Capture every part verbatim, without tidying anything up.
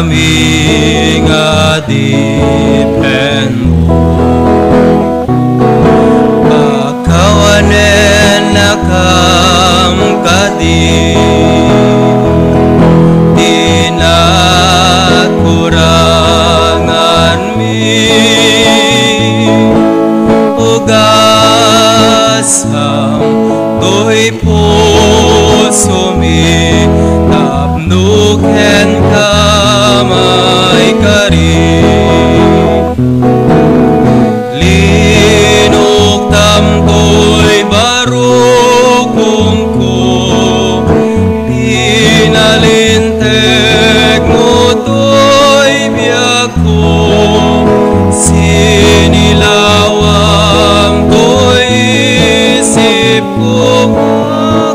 Amin nga adipenmo, pakawanennakam kadi ti nakuranganmi. Ugasam toy pusomi tapno kenka maikari. Linuktam toy barukongko, pinalintegmo toy biagko, sinilawam toy isipko,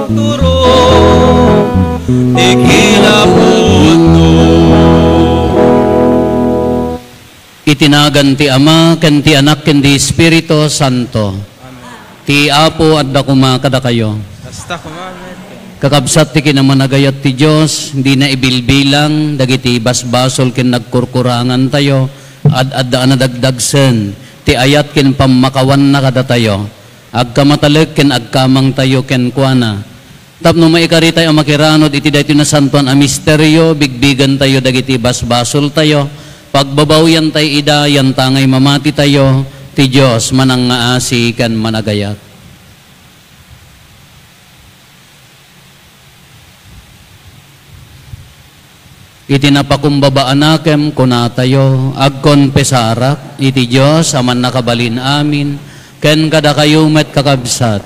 agturong ti kinapudno. Iti nagan ti Ama, ken ti Anak, ken ti Espiritu Santo. Amen. Ti Apo adda koma kadakayo. Kasta koma met. Kakabsat ti kinamanagayat ti Dios, dina ibilbilang dagiti basbasol ken nagkurkurangantayo, ad-adda a nadagdagsen ti ayat ken pammakawanna kadatayo. Agkamatalek ken agkamangtayo kenkuana. Tapno maikaritayo a makiranod iti daytoy nasantoan a misterio, bigbigentayo dagiti basbasoltayo, pagbabawiantayo ida, yantangay mamatitayo, ti Dios manangngaasi ken managayat. Iti napakumbaba a nakem, kunatayo, agkonfesarak iti Dios a Mannakabalin-amin, ken kadakayo met, kakabsat.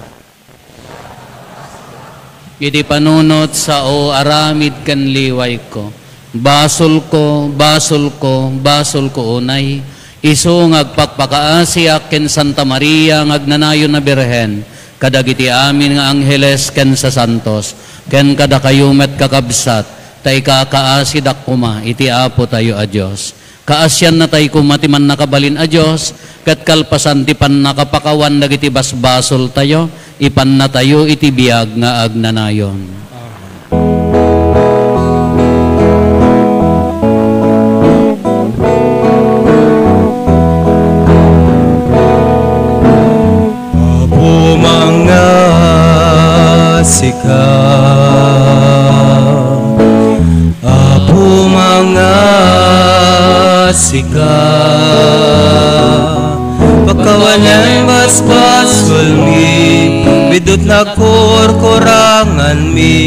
Iti panunot sao aramid ken liwayko, basolko, basolko, basolko unay, isu nga agpakpakaasiak ken Santa Maria nga agnanayon a Birhen, kadagiti amin nga angheles ken sasantos, ken kadakayo met, kakabsat, ta ikakaasidak koma iti Apotayo a Dios. Kaasiannatayo koma ti Mannakabalin a Dios, ket kalpasan ti pannakapakawan dagiti basbasoltayo, ipannatayo iti biag nga agnanayon. Apo, mangngaasika. Apo, mangngaasika. Pakawanem basbasolmi, biddutnak kurkuranganmi,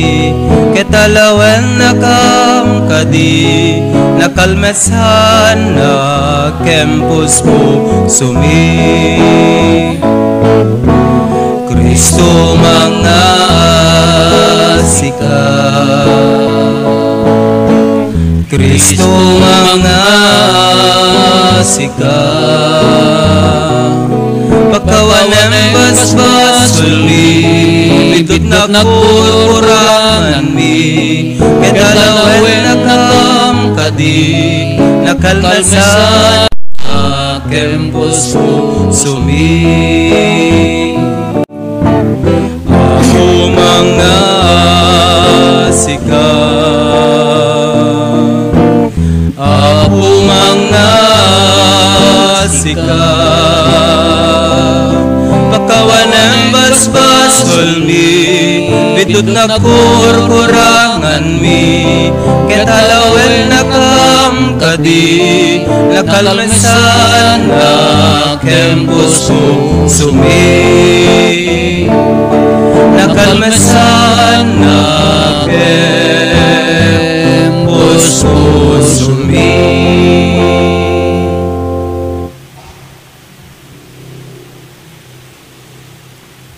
ket alawennakam kadi, nakalmesannak ken puspusomi. Cristo, mangngaasika. Cristo, mangngaasika. Pakawanem basbasolmi, biddutnak kurkuranganmi, ket alawennakam kadi, nakalmesannak ken puspusomi. Apo, mangngaasika. Apo, mangngaasika. Pakawanem basbasolmi, biddutnak kurkuranganmi, ket alawennakam kadi, nakalmesannak ken puspusomi. Nakalmesannak ken puspusomi.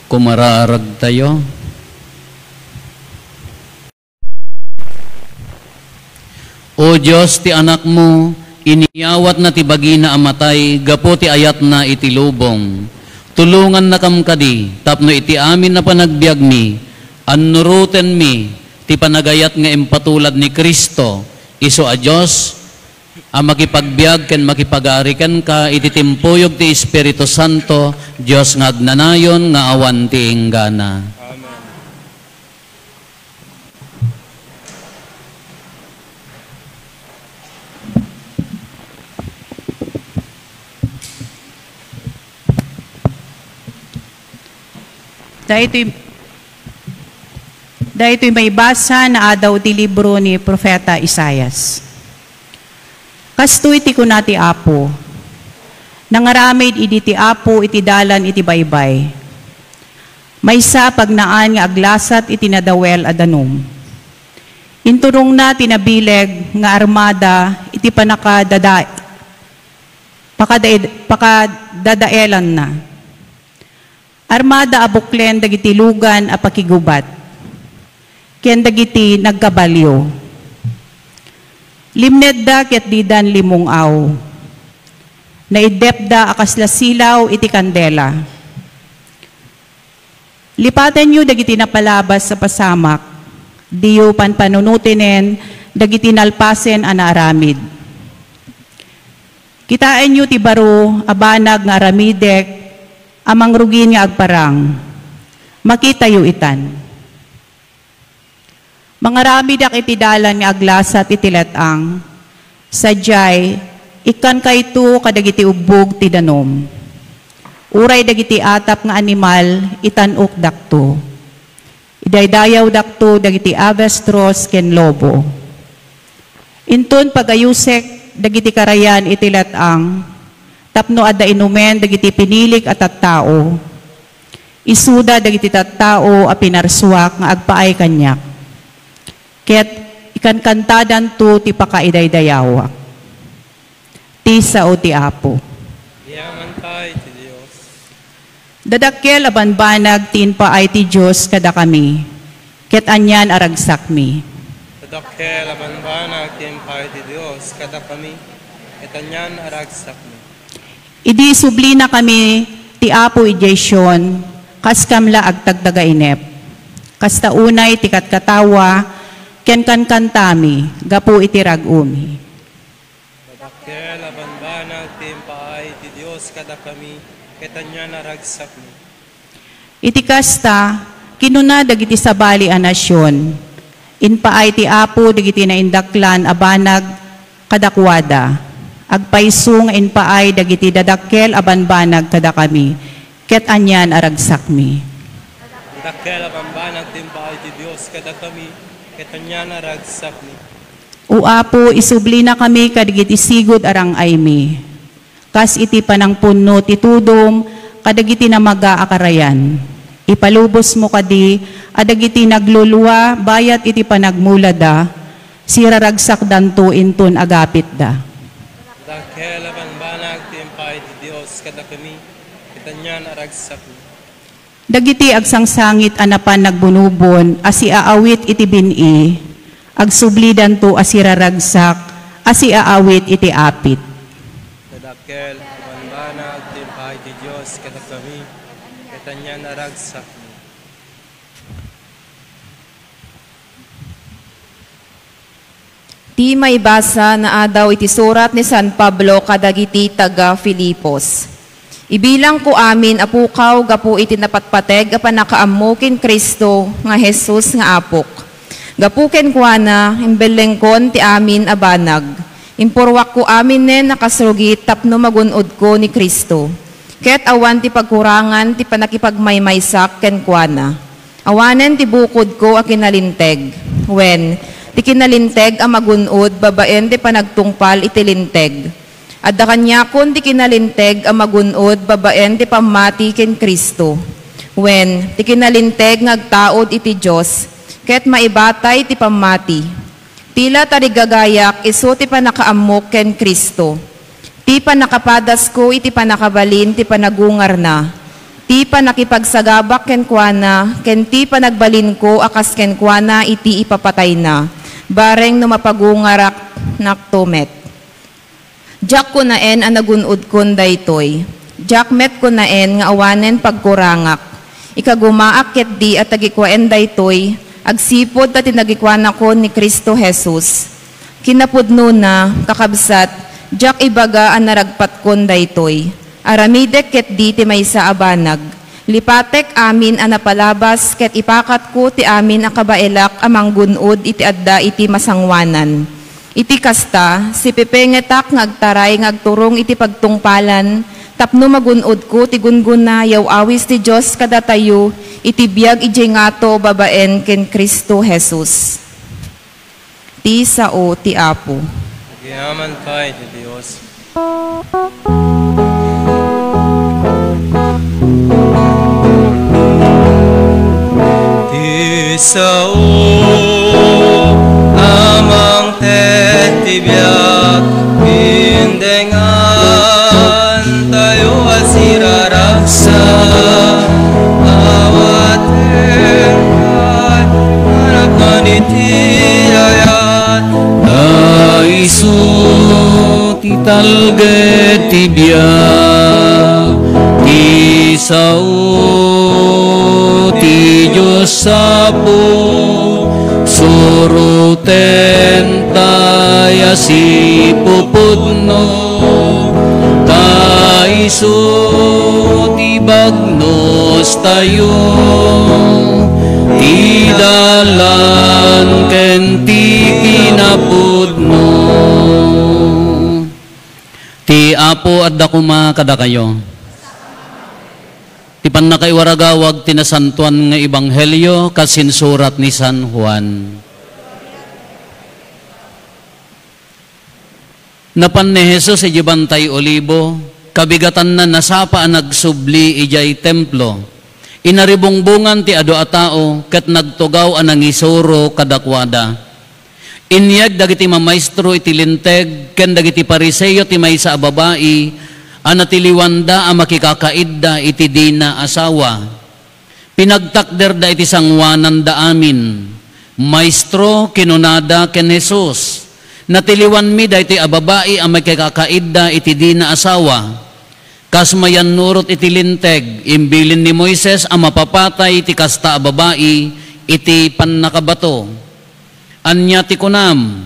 Kumaraaragtayo. O Dios, ti Anakmo, iniyawatna ti bagina a matay gapu ti ayatna iti lubong. Tulongannakam kadi tapno iti amin a panagbiagmi, annurotenmi ti panagayat nga impatulad ni Cristo, isu a Dios a makipagbiag ken makipagari kenka iti timpuyog ti Espiritu Santo, Dios nga agnanayon nga awan ti inggana. Amen. Daytoy, daytoy maibasa nga adaw ti libro ni Profeta Isaias. Kastoy ti kuna ti Apo, "Nangaramid idi ti Apo iti dalan iti baybay. Maysa a pagnaan nga aglasat iti nadawel a danum. Inturongna ti nabileg nga armada iti panakadada-, pakadaed-, pakadadaelanna. Armada a buklen dagiti lugan a pakigubat, ken dagiti nagkabalio. Limnedda ket didan limung-aw. Naiddepda a kasla silaw iti kandela." Lipatenyo dagiti napalabas a pasamak, diyo panpanunotenen dagiti nalpasen a naaramid. Kitaenyo ti baro a banag nga aramidek a mangrugin nga agparang. Makitayo itan. Mangaramidak iti dalan nga aglasat iti let-ang, sadiay, ikkankayto kadagiti ubbog ti danum. Uray dagiti atap nga animal, itan-okdakto. Idaydayawdakto dagiti abestros ken lobo. Inton pagayusek dagiti karayan iti let-ang, tapno adda inumen dagiti pinilik a tattao. Isuda dagiti tattao a pinarsuak nga agpaay kaniak, ket ikankantadanto ti pakaidaydayawak. Ti sao ti Apo. Yaman pay ti Dios. Dadakkel a banbanag ti impaay ti Dios kadakami, ket anian a ragsakmi. Dadakkel a banbanag ti impaay ti Dios kadakami, ket anian a ragsakmi. Idi isublinakami ti Apo idiay Sion, kaskam la agtagtagainep. Kasta unay ti katkatawa ken kankantami gapu iti rag-omi. Dadakkel a banbanag ti impaay ti Dios kadakami, ket anian a ragsakmi. Iti kasta, kinuna dagiti sabali a nasion, "Impaay ti Apo dagiti naindaklan a banag kadakuada. Agpayso nga impaay dagiti dadakkel a banbanag kadakami, ket anian a ragsakmi." Dakkel a banbanag ti impaay ti Dios kadakami, ket anian a ragsakmi. O Apo, isublinakami kadagiti sigud a rang-aymi. Kas iti panangpunno ti tudom kadagiti namaga a karayan, ipalubosmo kadi a dagiti naglulua bayat iti panagmulada, siraragsakdanto inton agapitda. Dakkel a banbanag ti impaay ti Dios kadakami, ket anian a ragsakmi. Dagiti agsangsangit a napan nagbunobon a siaawit iti bin-i, agsublidanto a siraragsak a siaawit iti apit. Dadakkel a banbanag ti impaay ti Dios kadakami, ket anian a ragsakmi. Ti maibasa nga adaw iti surat ni San Pablo kadagiti taga-Filipos. Ibilangko amin a pukaw gapu iti napatpateg a pannakaammo ken Cristo nga Jesus nga Apok. Gapu kenkuana, imbellengkon ti amin a banag. Impurruakko aminen a kasrugit tapno magun-odko ni Cristo. Ket awan ti pagkurangan ti pannakipagmaymaysak kenkuana. Awanen ti bukodko a kinalinteg, wen, ti kinalinteg a magun-od babaen ti panagtungpal iti Linteg. Adda kaniakon ti kinalinteg a magun-od babaen ti pammati ken Cristo, wen, ti kinalinteg nga agtaud iti Dios, ket maibatay ti pammati. Ti la tarigagayak isu ti pannakaammok ken Cristo, ti pannakapadasko iti pannakabalin ti panagungarna, ti pannakipagsagabak kenkuana, ken ti panagbalinko a kas kenkuana iti ipapatayna, bareng no mapagungaraknakto met. Diak kunaen a nagun-odkon daytoy. Diak met kunaen nga awanen pagkurangak. Ikagumaak ketdi a tagikuaen daytoy, agsipud ta tinagikuanakon ni Cristo Jesus. Kinapudnona, kakabsat, diak ibaga a naragpatkon daytoy. Aramidek ketdi ti maysa a banag. Lipatek amin a napalabas ket ipakatko ti amin a kabaelak a manggun-od iti adda iti masangoanan. Iti kasta, sipipengetak nga agtaray nga agturong iti pagtungpalan Tapno magun-odko ti gunggona, yaw-awis ti Dios kadatayo iti biag idiay ngato babaen ken Cristo Jesus. Ti sao ti Apo. Agyaman pay ti Dios. Ti sao a mangted ti biag, indengantayo a siraragsak, awaten pay managman iti ayat. Ta isu ti talged ti biag, ti sao ti Dios Apo, surotenta a sipupudno, ta isu ti bagnostayo, ti dalan ken ti kinapudno. Ti Apo adda koma kadakayo. Ti pannakaiwaragawag ti nasantoan nga ebanghelio kas insurat ni San Juan. Napan ni Jesus idiay Bantay Olibo, kabigatanna nasapa a nagsubli idiay templo. Inaribungbongan ti adu a tao ket nagtugaw a nangisuro kadakuada. Inyeg dagiti mamaestro iti Linteg ken dagiti Fariseo ti maysa a babai a natiliwanda a makikakaidda iti dina asawa. Pinagtakderda iti sangoananda amin. "Maestro," kinunada ken Jesus, "natiliwanmi daytoy a babai a makikakaidda iti dina asawa. Kas mayannurot iti Linteg, imbilin ni Moises a mapapatay ti kasta a babai iti pannakabato. Ania ti kunam?"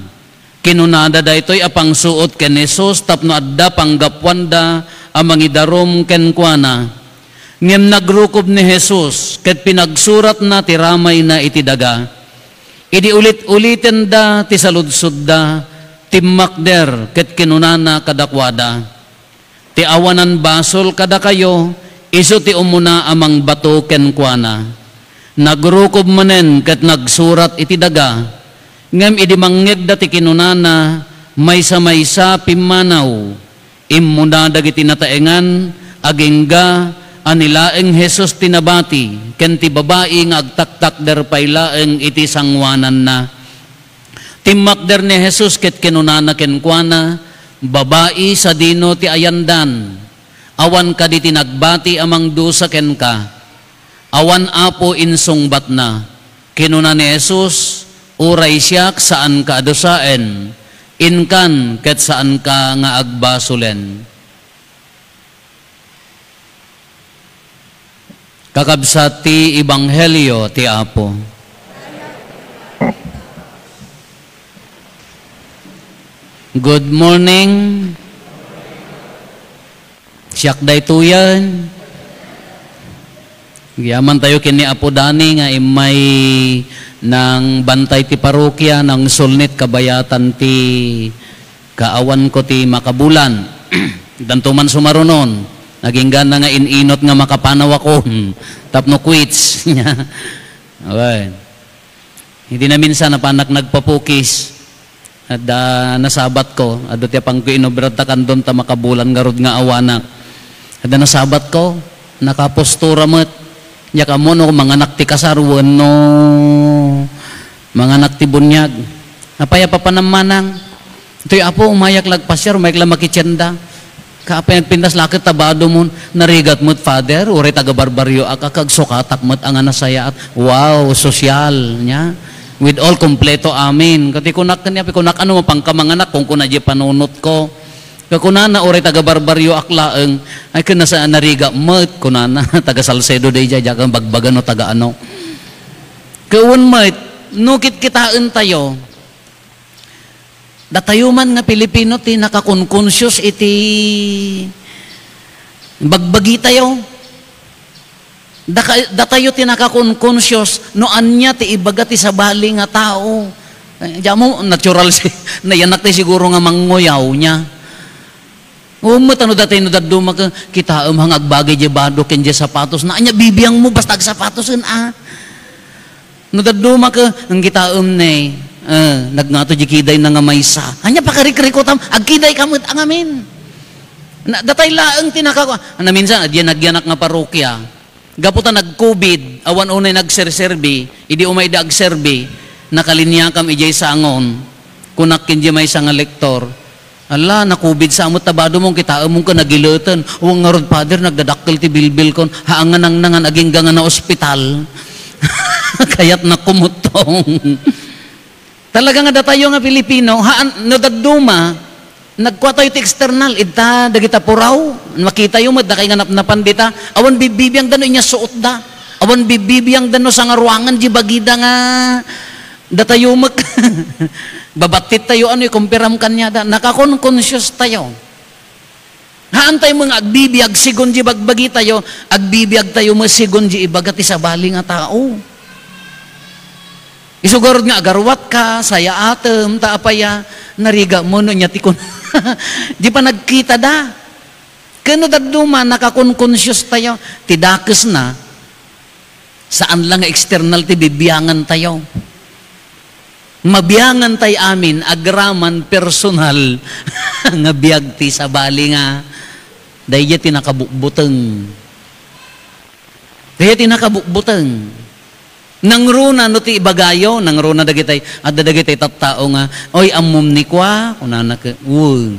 Kinunada daytoy a pangsuot ken Jesus tapno adda panggapuanda a mangidarum kenkuana. Ngem nagrukob ni Jesus ket pinagsuratna ti ramayna iti daga. Idi ulit-ulitenda ti saludsodda, timmakder ket kinunana kadakuada, "Ti awanan basol kadakayo, isu ti umuna a mangbato kenkuana." Nagrukob manen ket nagsurat iti daga, ngem idi mangngegda ti kinunana, maysa-maysa pimmanaw. Immuna dagiti nataengan, agingga a ni laeng Jesus ti nabati ken ti babai nga agtaktakder pay laeng iti sangoananna. Timmakder ni Jesus ket kinunana kenkuana, "Babai, sadino ti ayandan? Awan kadi ti nagbati a mangdusa kenka?" "Awan, Apo," insungbatna. Kinuna ni Jesus, "Uray siak, saanka a dusaen. Inkan ket saanka nga agbasolen." Kakabsat ti Ebanghelio ti Apo. Good morning. Siak daytoyen. Agyaman tayo ken ni Apo Dani nga immay nangbantay ti parokia, nangsulnit kabayatan ti kaawanko ti makabulan. Danto man sumarunon, nagingga na nga in-inot nga makapanawakon tapno quits. Awen. Idi naminsan, napanak nagpapukis. Adda nasabatko, adu ti apangko inobra ta kandon ta makabulan ngarud nga awanak. Adda nasabatko, nakapostura met. Diak ammo no manganak ti kasar wenno manganak ti buniag. Apay a papanam manang? Toy, Apo, umayak la agpasiar, umayak la makitienda. Kaapay nagpintas la ket ta badumon, narigat met, Father, uray taga-barbarioak, a kagsukatak met a nga nasayaat. Wow, sosyal, nia? With all kompleto amin. Ket kunak ken ni Apo, kunak, "Ano, mapangka manganak?" Kunkuna diay panunotko. Ket kunana, "Uray taga-barbarioak laeng." Ay, ken nasa-, narigat met, kunana, "Taga-Salcedo daydiay, diak bagbagano taga-ano." Ket wen met, no kitkitaentayo, datayo man nga Pilipino ti nakakonkonsyos iti bagbagitayo. Daka-, datayo ti nakakonkonsyos no ania ti ibaga ti sabali nga tao. Eh, diak ammo, natural si, nayanak ti siguro nga mangnguyaw, nia. Ummet, ano datay no dadduma ka, kitaem nga agbagay diay bado ken diay sapatosna. Ania, bibiangmo basta agsapatosen, a? No dadduma ka, ang kitaem ne, eh, nagngato diay kidayna nga maysa. Ania, pakarikrikutam, agkiday ka met, a ngamin. Na, datay laeng ti nakakua-, na minsan, adda nagyanak nga parokya. Gapu ta nag-covid, awan unay nagserserbi, idi umay da agserbi, nakaliniakam idiay sangon. Kunak ken diay maysa nga lektor, "Ala, na-covid sa met ta bado mo, kitaem mo ka nagileten." "Wen ngarud, Father, nagdadakkel ti bilbilkon." Haan nga nangnangan, agingga nga naospital. Kayatna kumutong. Talaga nga datayo nga Pilipino, haan, no dadduma, nagkuatayo ti external, ita, dagita puraw, makitayo met, dakay nga napnapan dita, awan bibibiangda no ania suotda, awan bibibiangda no sangaruangan diay bagida nga datayo met, babattittayo, ano, ikumpiram kaniada, nakakonkonsyustayo. Haantayo met nga agbibiag segun diay bagbagitayo, agbibiagtayo met segun diay ibaga ti sabali nga tao. Isu garud nga agarwatka, sayaatem, ta apay a, narigatmo no ania ti kun-, diay panagkitada. Ken no dadduma, nakakonkonsyustayo. Ti dakesna, saan la nga external ti bibiangantayo. Mabiangantay amin agraman personal nga biag ti sabali nga daydiay ti nakabutbuteng. Daydiay ti nakabutbuteng. Nangruna no ti ibagayo, nangruna dagitay, adda dagitay tattao nga, "Oy, ammom ni kua?" Kunana ket, "Wen."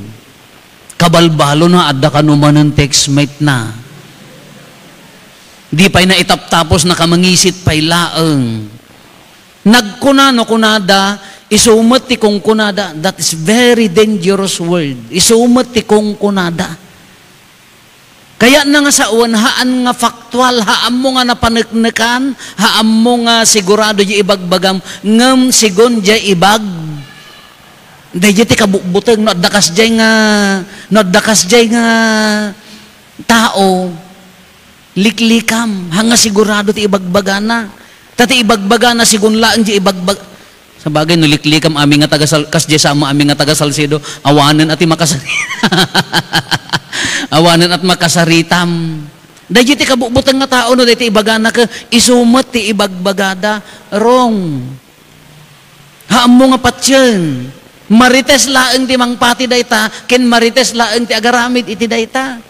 Kabalbalo na, adda kano manen ti exmate na. Di pay na itaptapos, nakamangisit pay laeng. Nagkuna no kunada, isu met ti kunkunada, that is very dangerous word. Isu met ti kunkunada. Kayatna nga sawen, haan nga faktual, haammo nga napaneknekan, haammo nga sigurado diay ibagbagam, ngem segun diay ibag-, daydiay ti kabutbuteng, no adda kasdiay nga, no adda kasdiay nga tao, liklikam, haan nga sigurado ti ibagbagana. Ta ti ibagbagana, segun laeng diay ibagbag-, sabagay, no liklikam amin nga taga Sal-, kasdiay sama amin nga taga Salcedo, awanen a ti makasari-, awanen a ti makasaritam. Daydiay ti kabutbuteng nga tao, no, dayta ibagana ket isu met ti ibagbagada. Wrong. Haammo nga patien. Marites laeng ti mangpati dayta, ken marites laeng ti agaramid iti dayta.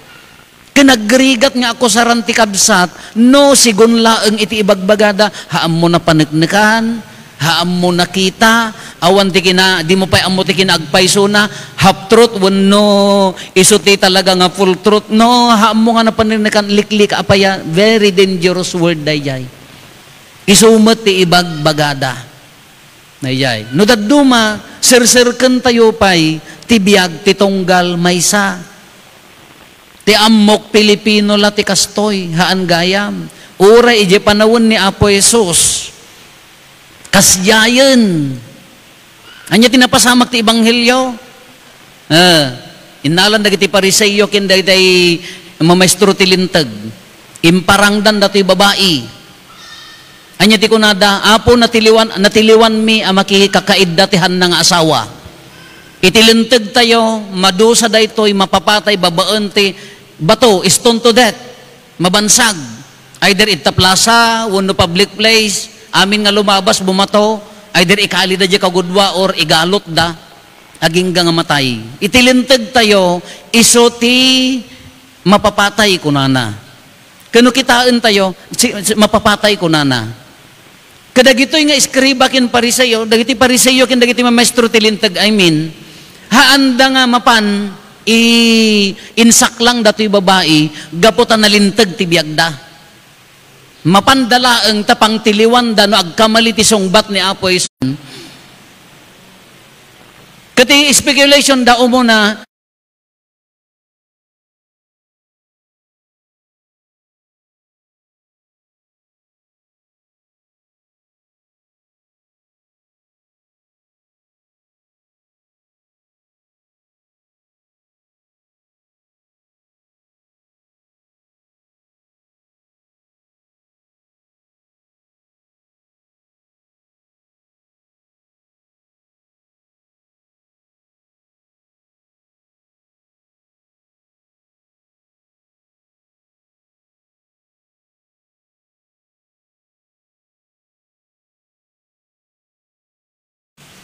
Ken agrigat nga akusaran ti kabsat, no segun laeng iti ibagbagada, haammo napaneknekan, haammo nakita, awan ti kina-, dimo pay ammo ti kinaagpaysona, half truth wenno isu ti talaga nga full truth, no, haammo nga napaneknekan, liklika, apay a, very dangerous word daydiay. Isu met ti ibagbagada. Daydiay. No dadduma, serserkentayo pay ti biag ti tunggal maysa. Ti ammok, Pilipino la ti kastoy, haan gayam. Uray idiay panawen ni Apo Jesus, kasdiayen. Ania ti napasamak ti ebanghelio? Eh, innalan dagiti Fariseo ken dagiti mamaestro ti Linteg. Imparangdan datoy babai. Ania ti kunada? "Apo, natiliwan, natiliwanmi a makikakaidda ti hanna nga asawa." Iti Lintegtayo, madusa daytoy, mapapatay babaen ti bato, stone to death, mabansag. Either ita plaza, wenno public place, amin nga lumabas, bumato, either ikalida diay kagudua or igalutda, agingga nga matay. Iti Lintegtayo, isu ti mapapatay, kunana. Ken no kitaentayo, si, si, mapapatay, kunana. Kadagitoy nga eskriba ken Fariseo, dagiti Fariseo ken dagiti mamaestro ti Linteg, I mean, haanda nga mapan i-, insaklang datoy babai gapu ta nalinteg ti biagda. Mapanda laeng ta pangtiliwanda no agkamali ti sungbat ni Apo Jesus. Ket ti speculation da umuna,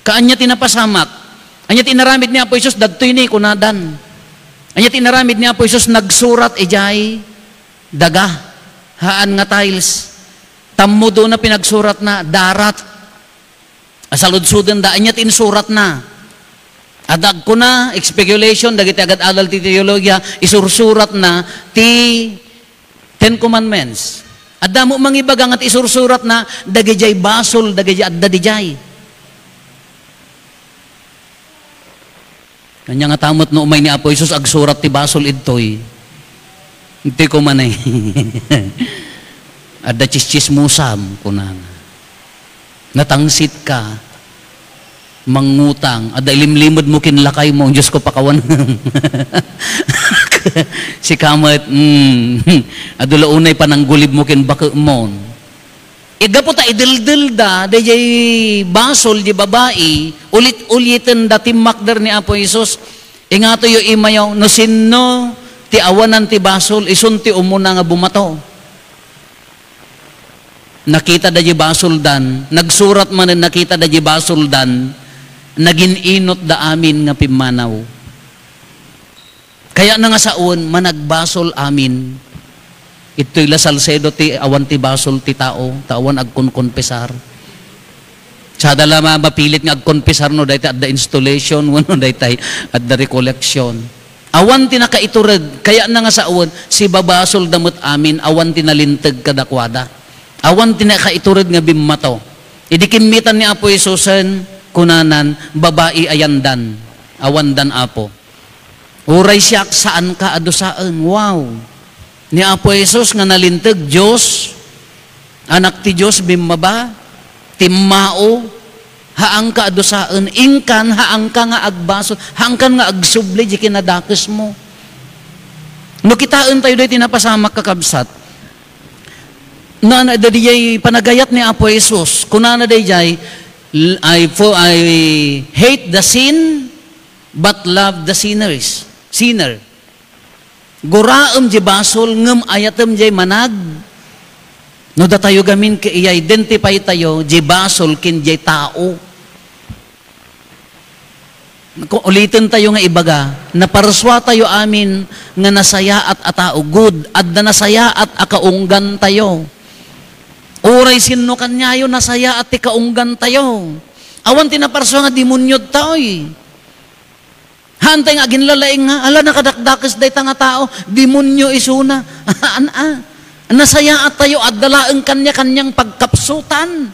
Kaanya ti napasamak. Anya ti inaramid ni Apo Jesus? Dagtoy ni, kunadan. Anya ti inaramid ni Apo Jesus? Nagsurat idiay daga. Haan nga tiles. Tammudona pinagsuratna, darat. Asaludsodenda, anya ti insuratna? Adda agkuna, speculation, dagiti agad-adal ti teologia, isursuratna ti Ten Commandments. Adda mo mangibaga nga ti isursuratna, dagidiay basol, dagidiay adda didiay. Ania nga ta met no umay ni Apo Jesus, agsurat ti basol idtoy. Ditoy ko man ay. Adda tsistsismosam, kunana. Natangsit ka, mangngutang, adda ilimlimed mo ken lakay mo, Diyos ko, pakawan. Sika met, mm, adu la unay pananggulib mo ken baket mo. Igapu ta ideldelda, dayjay basol, di babai, ulit-uliten da timmakder ni Apo Jesus. Ingatoyo imayo, no sinno ti awanan ti basol, isun ti umuna nga bumato. Nakita da di basoldan, nagsurat manen nakita da di basoldan, nagin-inot da amin nga pimmanaw. Kayatna nga sawen, managbasol amin. Ittoy la Salcedo ti awan ti basol ti tao, ta awan agkonkonpesar. Sada la ma-, mapilit nga agkonpesar no dayta adda installation, wenno dayta adda recollection. Awan ti nakaitured, kayatna nga sawen, sibabasol da met amin, awan ti nalinteg kadakuada. Awan ti nakaitured nga bimmato. Idi kimmitan ni Apo Jesusen, kunanan, "Babai, ayandan. Awandan, Apo." Uray siak, saanka a dusaen. Wow! Ni Apo Jesus nga nalinteg, Dios, Anak ti Dios, bimmaba, timmao, haanka a dusaen, inkan, haanka nga agbasol, haankan nga agsubli di kinadakesmo. No kitaentayo daytoy napasamak, kakabsat, no, ano, daydiay panagayat ni Apo Jesus, kunana daydiay, "I, for I hate the sin, but love the sinners." Sinner. Guraem di basol, ngem ayatem jay manag-, no datayo gamin ket i-identify tayo, di basol ken di tao. Ku-, uliten tayo nga ibaga, naparsua tayo amin nga nasayaat a tao, good, adda nasayaat a kaunggan tayo. Uray sinno kaniayo, nasayaat ti kaunggan tayo. Awan ti naparsua nga demonio tayo. Haantay nga aginlalaing nga, ala, nakadakdakes dayta nga tao, demonio isuna. An-, a, nasayaat tayo, adda laeng kanya-kanyang pagkapsutan.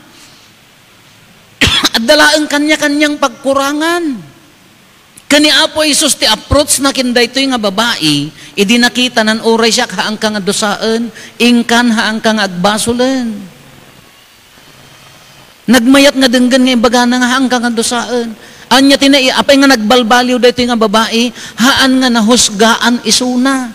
Adda laeng kanya-kanyang pagkurangan. Ken ni Apo Jesus ti approach na ken daytoy nga babai, idi nakitanan, "Uray siak, haanka nga dusaen, inkan, haanka nga agbasolen." Nagmayat nga denggen nga imbagana nga, "Haanka nga dusaen." Ania ti nai-, apay nga nagbalbaliw daytoy nga babai? Haan nga nahusgaan isuna.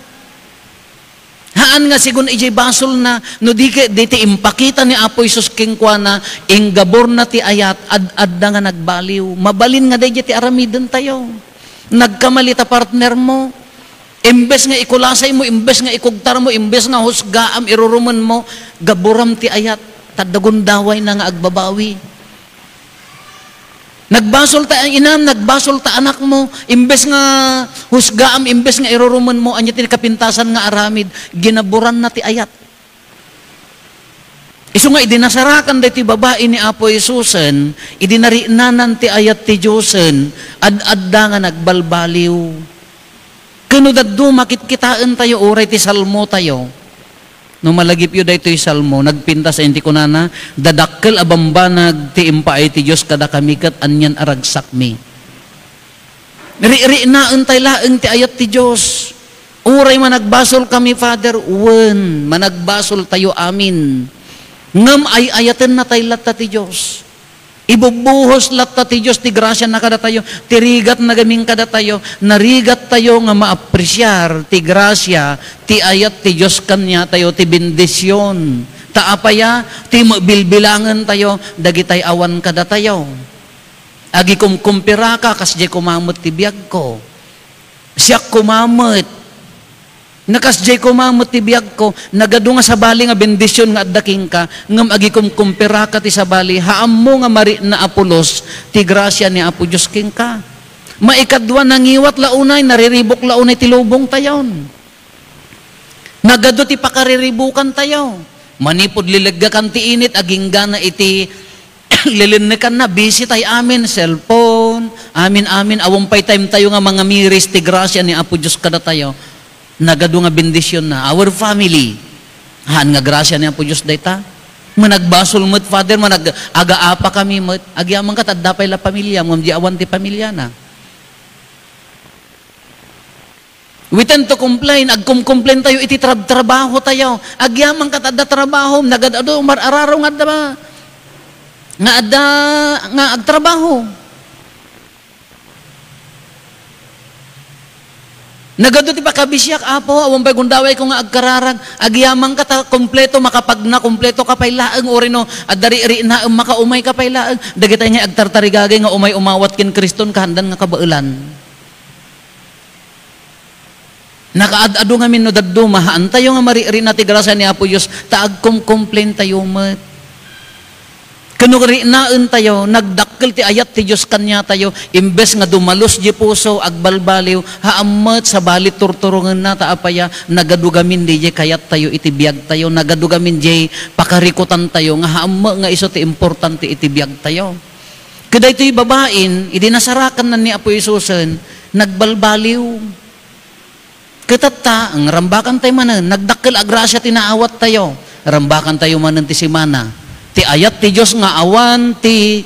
Haan nga sigun idiay basolna, no di ket, daytoy impakita ni Apo Jesus kenkuana, inggaburna ti ayat, ad-adda nga nagbaliw. Mabalin nga daydiay ti aramidentayo. Nagkamali ta partner mo. Imbes nga ikulasay mo, imbes nga ikugtar mo, imbes nga husgaam, irurumen mo, gaburam ti ayat, ta adda gundawayna nga agbabawi. Nagbasol ta inam, nagbasol ta anak mo, imbes nga husgaam, imbes nga irurumen mo, ania ti kapintasan nga aramid, ginaburanna ti ayat. Isu nga idi nasarakan daytoy babai ni Apo Jesusen, idi narinanan ti ayat ti Diosen, ad-adda nga nagbalbaliw. Ken no dadduma, kitkitaentayo, uray ti salmotayo. No malagipyo daytoy salmo, nagpintas, iti kunana, "Dadakkel a bambanag ti impaay ti Dios kadakami ket anian a ragsakmi." Ri-, rinaentay laeng ti ayat ti Dios. Uray managbasol kami, Father, wen, managbasol tayo amin. Ngem ay-ayatenna tay latta ti Dios. Ibubbuhos latta ti Dios ti grasiana kadatayo, ti rigatna gamin kadatayo, narigat tayo nga maapresiar ti grasia, ti ayat ti Dios kaniatayo, ti bendision. Ta apaya, ti mabilbilangen tayo, dagitay awan kadatayo. Agikumkumpiraka, kasdiay koma met ti biagko. Siak koma met. Nakasdiay koma met ti biagko, nagadu nga sabali nga bendision nga adda kenka, ngem agikumkumperaka ti sabali, haammo nga marikna a pulos ti grasia ni Apo Dios kenka. Maikadua, nangiwat la unay, nariribuk la unay ti lubongtayon. Nagadu ti pakariribukentayo. Manipud lileggakan ti init, aginggana iti lilennekanna, busy tay amin, cellphone, amin, amin, awan pay time tayo nga mangamiris ti grasia ni Apo Dios kadatayo. Nagadu nga bendisionna. Our family. Haan nga grasia ni Apo Dios dayta. Managbasol met, Father, manag-, agaapa kami met. Agyamankata adda pay la pamiliam, ngem di awan ti pamiliana. We tend to complain, agkumkomplain tayo iti trab-, trabaho tayo. Agyamankata adda trabaho, nagad-adu, mar-araro nga adda ba? Nga adda, nga agtrabaho. Nagadu ti pakabisiak, Apo, awan pay gundawayko nga agkararag. Agyamankata kompleto, makapagna, kompleto ka pay laeng, uray no, adda rikna, makaumay ka pay laeng. Dagitay nga agtartarigagay nga umay-umawat ken Kriston, kahandan nga kabaelan. Nakaad-adu ngamin no dadduma, haantayo nga marikna ti grasia ni Apo Dios, ta agkumkomplain tayo met. Ken no riknaentayo, nagdakkel ti ayat ti Dios kaniatayo, imbes nga dumalus di puso, agbalbaliw, haan met, sabali turturongenna, ta apaya, nagadu gamin diay kayattayo iti biagtayo, nagadu gamin diay pakarikutantayo, nga haan met nga isu ti importante iti biagtayo. Ket daytoy babain, idi nasarakanna ni Apo Jesusen, nagbalbaliw. Ket tatta, nga rambakantayo manen, nagdakkel a grasia ti naawattayo. Rambakantayo manen ti semana. Ti ayat ti Dios nga awan ti,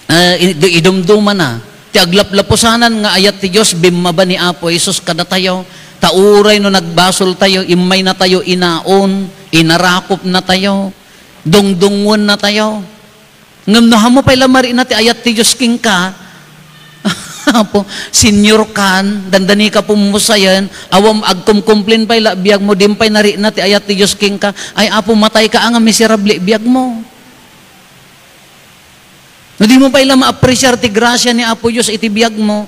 eh, i-, idumdumana. Ti aglaplapusanan nga ayat ti Dios, bimmaba ni Apo Jesus kadatayo. Ta uray no nagbasoltayo, immaynatayo inaon, inarakopnatayo, dungdungngoennatayo. Ngem no ammo pay la marikna ti ayat ti Dios kenka, Apo, senior kan, dandani ka pumusayen, awan agkumkomplain pay la biagmo, dim pay narikna ti ayat ti Dios kenka, ay Apo, matay ka, nga miserable biagmo. No di mo pay la ma-appreciate ti grasia ni Apo Dios iti biagmo,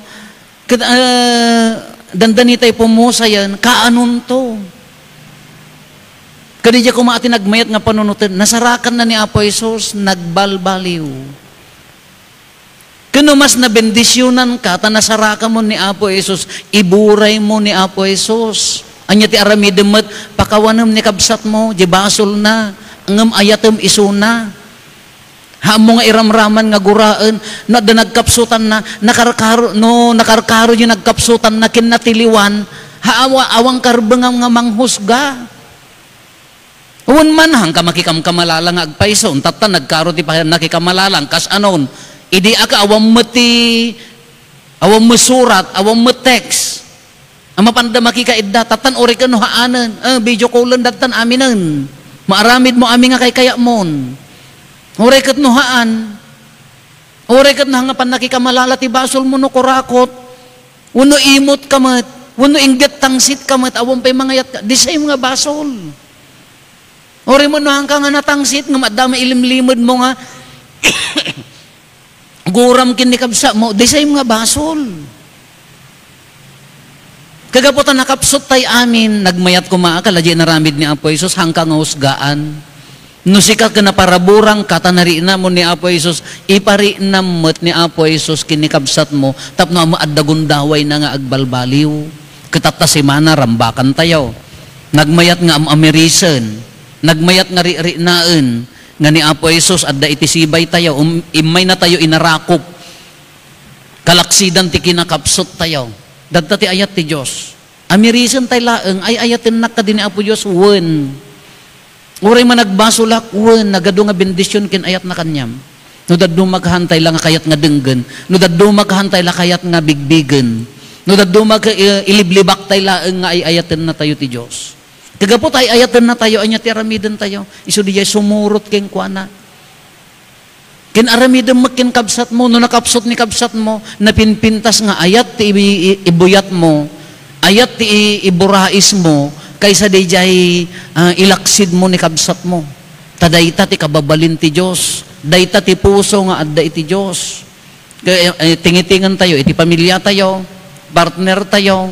Ket, ah, dandanitay pumusayen, kaanonto. Kadi diay koma ti nagmayat nga panunoten, nasarakanna ni Apo Jesus, nagbalbaliw. Ken no mas nabendisionanka ta nasarakanmo ni Apo Jesus, iburaymo ni Apo Jesus. Ania ti aramidem met, pakawanem ni kabsatmo, di basolna, ngem ayatem isuna. Haammo nga iramraman nga guraen, no adda nagkapsutanna, nakarkaro, no nakarkaro diay nagkapsutanna ken natiliwan, ha, awa-, awan karbengam nga manghusga. Wen man, haanka makikamkamalala nga agpayso, tatta nagkaro ti pa-, nakikamalala, kas anon, idi aka awan met ti, awan met surat, awan met text. A mapanda makikaidda, tattan uray ket no haanen, eh, video callen dattan aminen. Maaramidmo amin nga kaykayatmon. Uray ket no haan, uray ket no haan nga pannakikamalala ti basolmo no kurakot, wenno imot ka met, wenno inggit tangsit ka met, awan pay mangayat ka, the same nga basol. Uray met no haanka nga natangsit, ngem adda mailimlimedmo nga guram ken ni kabsatmo, the same nga basol. Kagapu ta nakapsut tay amin, nagmayat koma a kala diay inaramid ni Apo Jesus, haanka nga husgaan. No sika ken naparaburangka ta nariknamon ni Apo Jesus, ipariknam met ni Apo Jesus ken ni kabsatmo, tapno ammo adda gundawayna nga agbalbaliw. Ket tatta semana, rambakantayo. Nagmayat nga am-amerisen, nagmayat nga riknaen, nga ni Apo Jesus adda iti sibaytayo, um, immaynatayo inarakop. Kalaksidan ti kinakapsuttayo. Dadta ti ayat ti Dios. Amirisentayo laeng, ay-ayatennak kadi ni Apo Dios, wen. Uray managbasolak, wen, nagadu nga bendision ken ayatna kaniam. No dadduma ket haantayo la nga kayat nga denggen, no dadduma ket haantayo la kayat nga bigbigen, no dadduma ket, eh, iliblibaktayo laeng nga ay-ayatennatayo ti Dios. Kagapu ta ay-ayatennatayo, ania ti aramidentayo? Isu diay sumurot kenkuana. Ken aramidem met ken kabsatmo, no nakapsut ni kabsatmo, napinpintas nga ayat ti ibi-, i-, ibuyatmo, ayat ti i-, iburaismo, kaysa diay, ah, ilaksidmo ni kabsatmo. Ta dayta ti kababalin ti Dios, dayta ti puso nga adda iti Dios. Kay, eh, tingitingentayo iti pamiliatayo, partnertayo,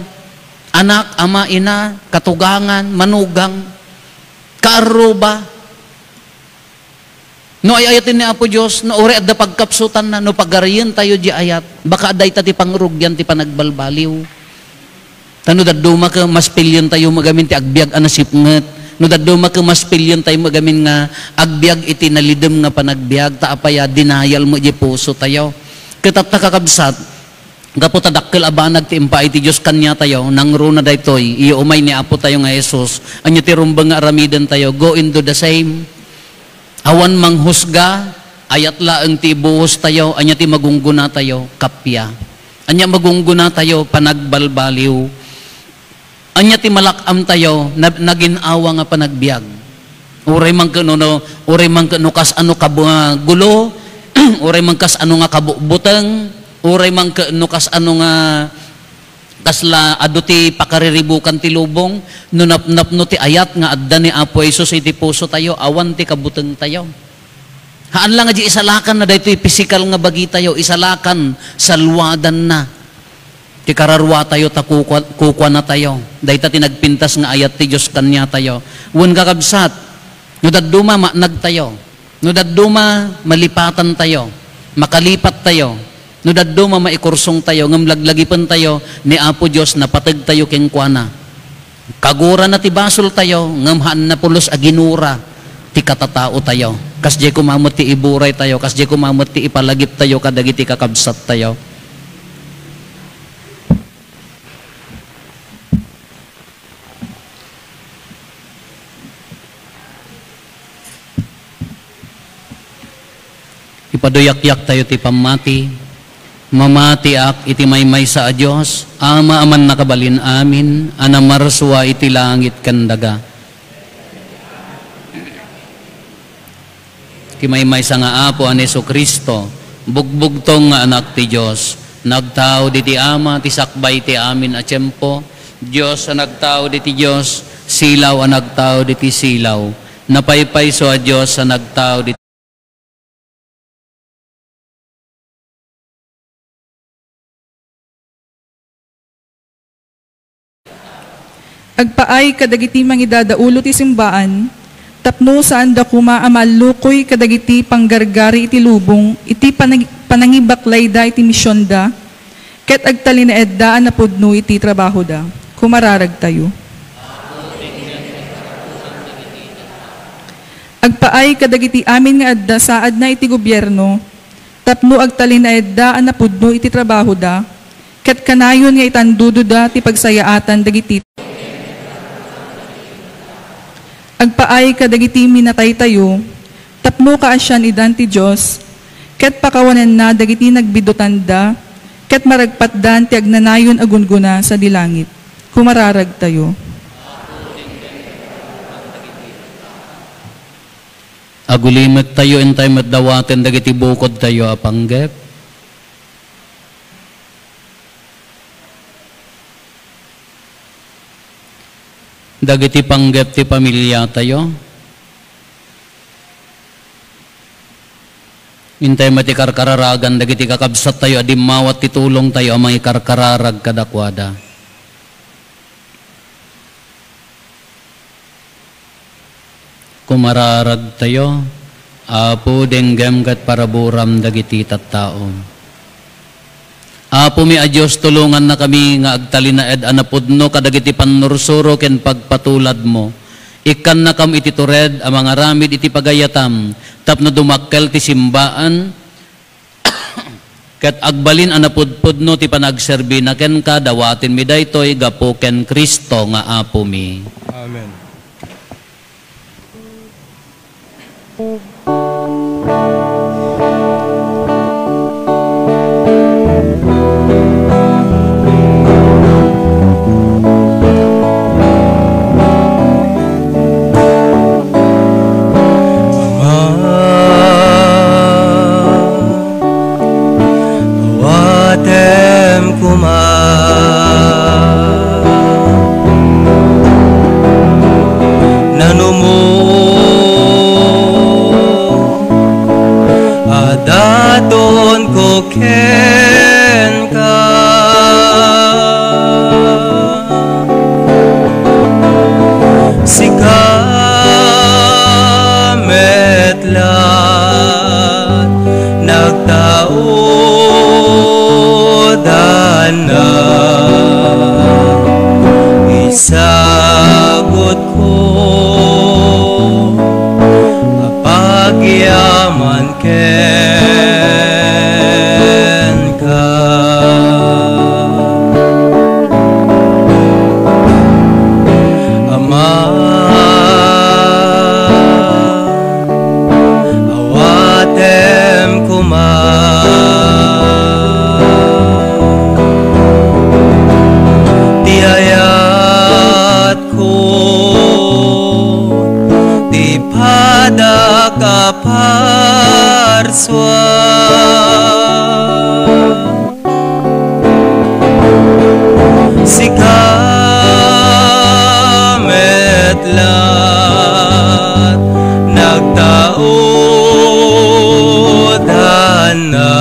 Anak, ama, ina, katugangan, manugang, kaarruba. No ay-ayaten ni Apo Dios, no uray adda pagkapsutanna, no pagarientayo diay ayat, baka dayta ti pangrugian ti panagbalbaliw. Ta no dadduma ket maspilientayo met gamin ti agbiag a nasipnget. No dadduma ket maspilientayo met gamin nga agbiag iti nalidem nga panagbiag, ta apay a denial met diay pusotayo. Ket tatta, kakabsat, gapu ta dakkel a banag ti impaay ti Dios kaniatayo, nangruna daytoy, iyo umay ni Apotayo nga Jesus. Ania ti rumbeng nga aramidentayo? Go and do the same. Awan manghusga, ayat laeng ti ibuhostayo. Ania ti magunggunatayo? Kappia. Ania magunggunatayo? Panagbalbaliw. Ania ti malak-amtayo? Na-, nagin-awa nga panagbiag. Uray man ket no, no, uray man ket no kasano kabu-, ah, gulo, uray man kasano nga kabutbuteng, uray man ket no kasano nga kasla adu ti pakariribukan ti lubong, no napnapno ti ayat nga adda ni Apo Jesus iti pusotayo, awan ti kabutengtayo. Haan la nga di isalakanna daytoy pisikal nga bagitayo, isalakan, salwadanna. Ti kararuatayo ta kukua-, kukuanatayo. Dayta ti nagpintas nga ayat ti Dios kaniatayo. Wen, kakabsat, no dadduma, maanagtayo. No dadduma, malipatantayo. Makalipattayo. No dadduma, maikursongtayo. Ngem laglagipentayo ni Apo Dios, napategtayo kenkuana. Kagurana ti basoltayo, ngem haanna pulos a ginura ti katataotayo. Kasdiay koma met ti iburaytayo, kasdiay koma met ti ipalagiptayo kadagiti kakabsattayo. Ipaduyakyak tayo ti pammati. Mamatiak iti maymaysa a Dios, Ama a mannakabalin amin, a namarsua iti langit ken daga. Ti maymaysa nga Apo a ni Jesu-Cristo, bugbugtong nga Anak ti Dios, nagtaud iti Ama ti sakbay ti amin a tiempo, Dios a nagtaud iti Dios, silaw a nagtaud iti silaw, napaypayso a Dios a nagtaud iti Agpaay kadagiti mangidadaulo ti simbaan, tapno saanda koma a maallukoy kadagiti panggargari iti lubong iti panang-, panangibaklayda iti misionda, ket agtalinaedda a napudno iti trabahoda. Kumararagtayo. Agpaay kadagiti amin nga adda saadna iti gobierno, tapno agtalinaedda a napudno iti trabahoda, ket kanayon nga itandudoda ti pagsayaatan dagiti. Agpaay kadagiti minataytayo, tapno kaasian-idan ti Dios, ket pakawanenna dagiti nagbidutanda, ket maragpatdan ti agnanayon a gunggona sadi langit. Kumararagtayo. Agulimektayo, intay met dawaten dagiti bukodtayo a panggep. Dagiti panggep ti pamiliatayo. Intay met ti karkararagan dagiti kakabsattayo a dimmawat ti tulongtayo a mangikarkararag kadakuada. Kumararagtayo, Apo, denggem ket paraburam dagiti tattao. Apomi a Dios, tulongannakami nga agtalinaed a napudno kadagiti pannursuro ken pagpatuladmo. Ikkannakam iti tured a mangaramid iti pagayatam tapno dumakkel ti simbaan, ket agbalin a napudpudno ti panagserbina kenka. Dawatenmi daytoy gapu ken Cristo nga Apomi. Amen. Ama, awatem koma, nanumo a parsua. Sika met la't nagtaudanna,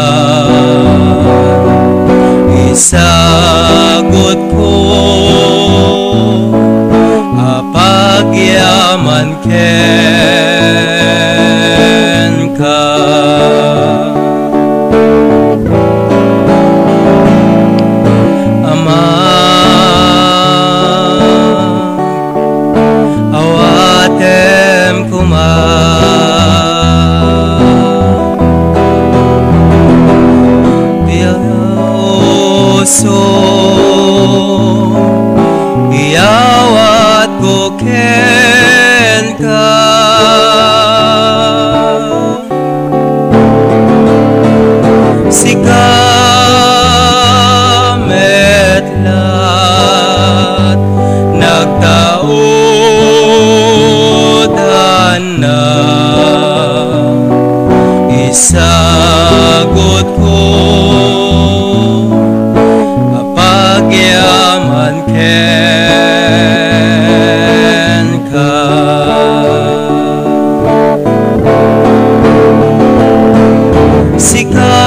isagutko a pagyaman kenka. Ama, awatem koma ti aso, iyawatko kenka. Sika met la't nagtaudanna, isagutko a pagyaman kenka. Sika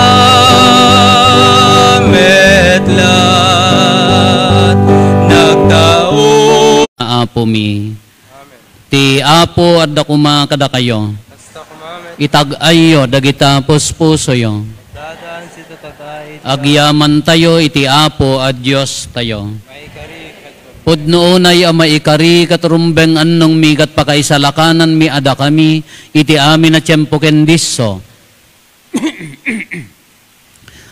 met la't nagtao. Apomi. Amen. Ti Apo adda koma kadakayo. Kasta koma met. Itag-ayyo dagita puspusoyo. Dadaan sita kadayo. Agyamantayo iti Apo a Diostayo. Maikari ket Pudno unay a maikari ket rumbeng annongmi ket pakaisalakananmi a dakami iti amin a tiempo ken disso.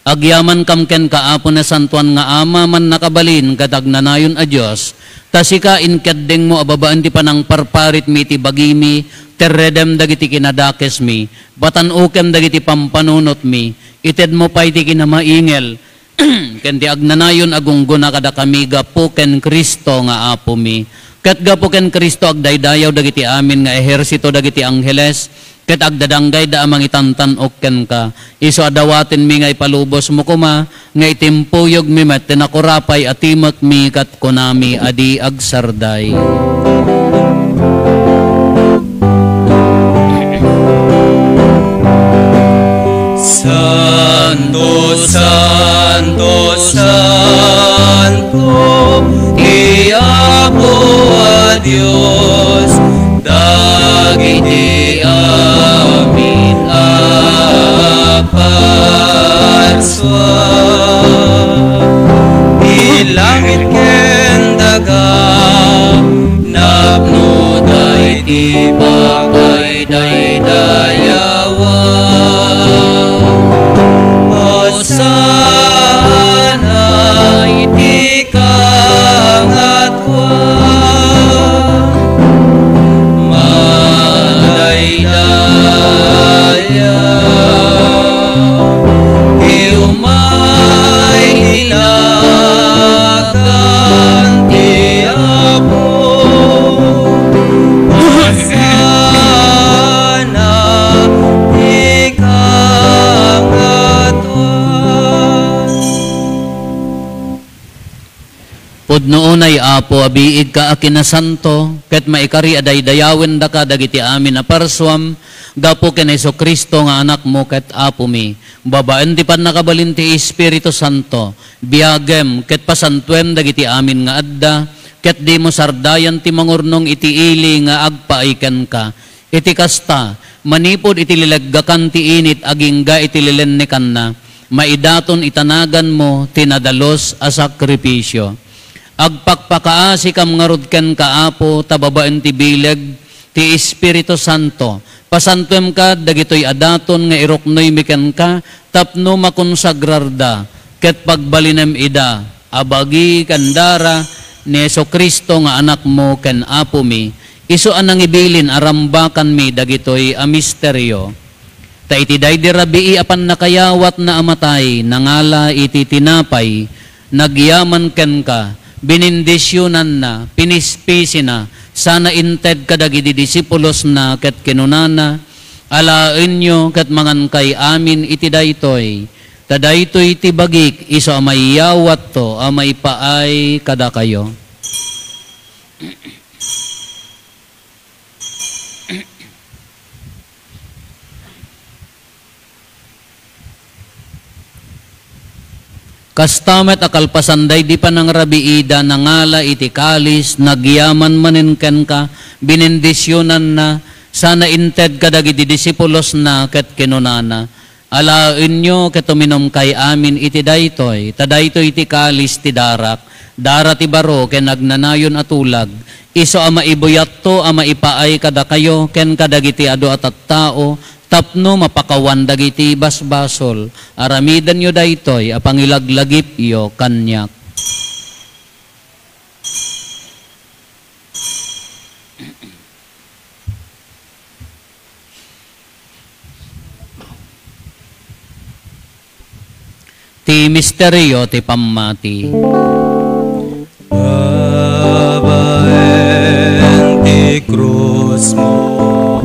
Agyamankam kenka, Apo, nasantoan nga Ama, mannakabalin ket agnanayon a Dios, ta sika inkeddengmo a babaen ti panangparparitmi iti bagimi, terredem dagiti kinadakesmi, patan-okem dagiti pampanunotmi, itedmo pay ti kinamaingel, ken ti agnanayon a gunggona kadakami gapu ken Cristo nga Apomi. Ket gapu ken Cristo, agdaydayaw dagiti amin nga ehersito dagiti angheles, ket agdadanggayda a mangitantan-ok kenka. Isu a dawatenmi nga ipalubosmo koma, nga itimpuyogmi met ti nakurapay a timekmi ket kunami a di agsarday. Santo, santo, santo, ti Apo a Dios, dagiti amin a parsua. Ti langit ken daga, napnoda iti pakaidaydayawan. Hosanna iti kangatoan. Madaydayaw ti umay ti nagan ti Apo. Hosanna ti kangatoan. Pudno unay, Apo, a biigka a kinasanto, ket maikari a daydayawendaka dagiti amin a parsuam, gapu ken Jesu-Cristo nga Anakmo ket Apomi. Babaen ti pannakabalin ti Espiritu Santo, biagem ket pasantuem dagiti amin nga adda, ket dimo sardayan ti mangurnong iti ili nga agpaay kenka. Iti kasta, manipud iti lileggakan ti init agingga iti lilennekanna, maidaton ita naganmo ti nadalus a sakrifisio. Agpakpakaasikam ngarud kenka, Apo, ta babaen ti bileg ti Espiritu Santo, pasantuemka dagitoy a daton nga iruknoymi kenka tapno makonsagrarda ket pagbalinem ida a bagi ken dara ni Jesu-Cristo nga Anakmo ken Apomi, isu a nangibilin a rambakanmi dagitoy a misterio. Ta iti daydi rabii a pannakayawatna a matay, nangala iti tinapay, nagyaman kenka, binindisionanna, pinispisina, sana inted kadagidi disipulosna, ket kinunana, Alaenyo ket mangankay amin iti daytoy, ta daytoy ti bagik isu a maiyawatto a maipaay kadakayo. Kasta met a kalpasan daydi panangrabiida, nangala iti kalis, nagyaman manen kenka, binendisionanna, sana inted kadagiti disipulosna ket kinunana, "Alaenyo ket uminumkay amin iti daytoy, ta daytoy ti kalis ti darak, dara ti baro ken agnanayon a tulag, isu a maibuyatto a maipaay kadakayo ken kadagiti adu a tattao tapno mapakawan dagiti basbasol. Aramidenyo daytoy a pangilaglagipyo kaniak." Ti misterio ti pammati. Babaen ti krusmo,